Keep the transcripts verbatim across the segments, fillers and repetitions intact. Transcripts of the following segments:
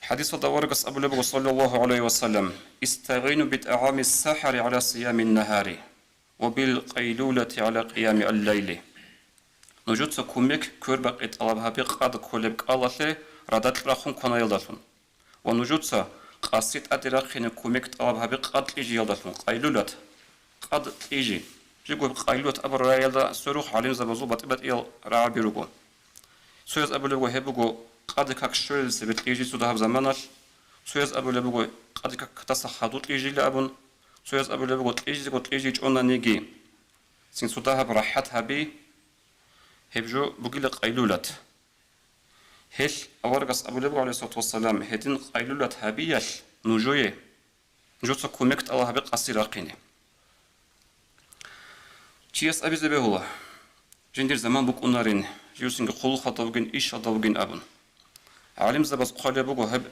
ХӀадисалда аварагас абулеб буго, саллаллагьу гӀалайгьи ва саллам: «Истагъину битӀагӀами сахӀари гӀала сиями нагьари ва билкъайлулати гӀала къиями аллайли». Нужеца кумек, квербакъи тӀалаб гьабе къад кколеб кӀалалъе радакь рахун кванаялдалъун. Ва нужеца къаси тӀаде рахъине кумек тӀалаб гьабе къад кьижиялдалъун, къайлулат, къад кьижи. Жего къайлулат абураб рагӀиялда сверухъ гӀалимзабазул батӀи-батӀиял рагӀаби руго. Цояз абулеб буго, гьеб буго къаде как щвелел цебе кьижи цо дагьаб заманалъ, цояз абулеб буго къаде какдаса хадуб кьижила абун, цояз абулеб буго кьижизего кьижи чӀонаниги, цин цо дагьаб рахӀат гьаби, гьеб жо бугила къайлулат. Гьелъ аварагас абулеб буго, гӀалайгьиссалату вассалам, гьедин къайлулат гьабиялъ нужее, нужеца кумек тӀалаб гьабе къаси рахъине. Чияс абизе бегьула, жиндир заман букӀунарин, живсинги хъулухъалда вугин, ишалда вугин абун. ГӀалимзабаз хъвалеб буго гьеб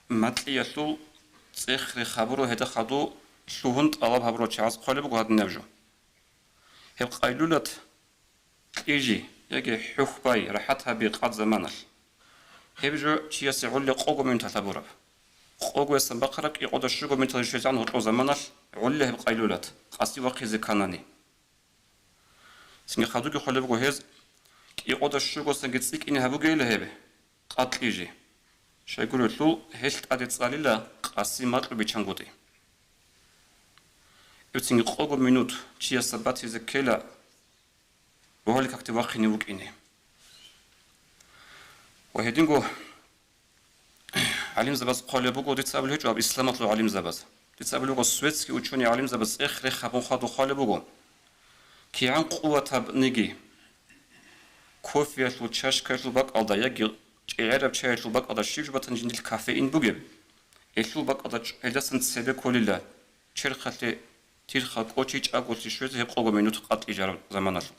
макьиялъул цӀех-рех гьабурал, гьеда хадуб лъугьун тӀалаб гьабурал чагӀаз хъвалеб буго гьадинаб жо. Гьеб къайлулат кьижи яги хӀухьбай, рахӀат гьаби къад заманалъ. Гьеб жо чиясе гӀолле къого минуталъ гьабураб. Къогоясан бахъараб кӀикъоялда щуго минуталъ щвезегӀан гьоркьоб заманалъ гӀолле гьеб къайлулат, къаси вахъизе кканани. Цинги хадубги хъвалеб буго гьез, кӀикъоялда щугосанги цӀикӀкӀине гьабугейила гьеб къад кьижи. Щайгурелъул гьелъ тӀаде цӀалила къаси макьу биччангутӀи. Гьеб цинги къого минут чиясда батизе ккела, рогьалил какде вахъине вукӀине. Ва гьединго гӀалимзабаз хъвалеб буго, дица абулеб гьечӀо гьаб исламалъул гӀалимзабаз. Дица абулеб буго, светский учёный гӀалимзабаз цӀех-рех гьабун хадуб хъвалеб буго. КигӀан къуватабниги, кофеялъул чашкаялъул бакӀалда яги чӀегӀераб чаялъул бакӀалда щиб жо батани жиндилъ кофеин бугеб, гьелъул бакӀалда чӀ-, гьелдасан цебе кколила, черхалъе тирха кӀочи чӀаголъи щвезе гьеб къого минут къад кьижараб заманалъ.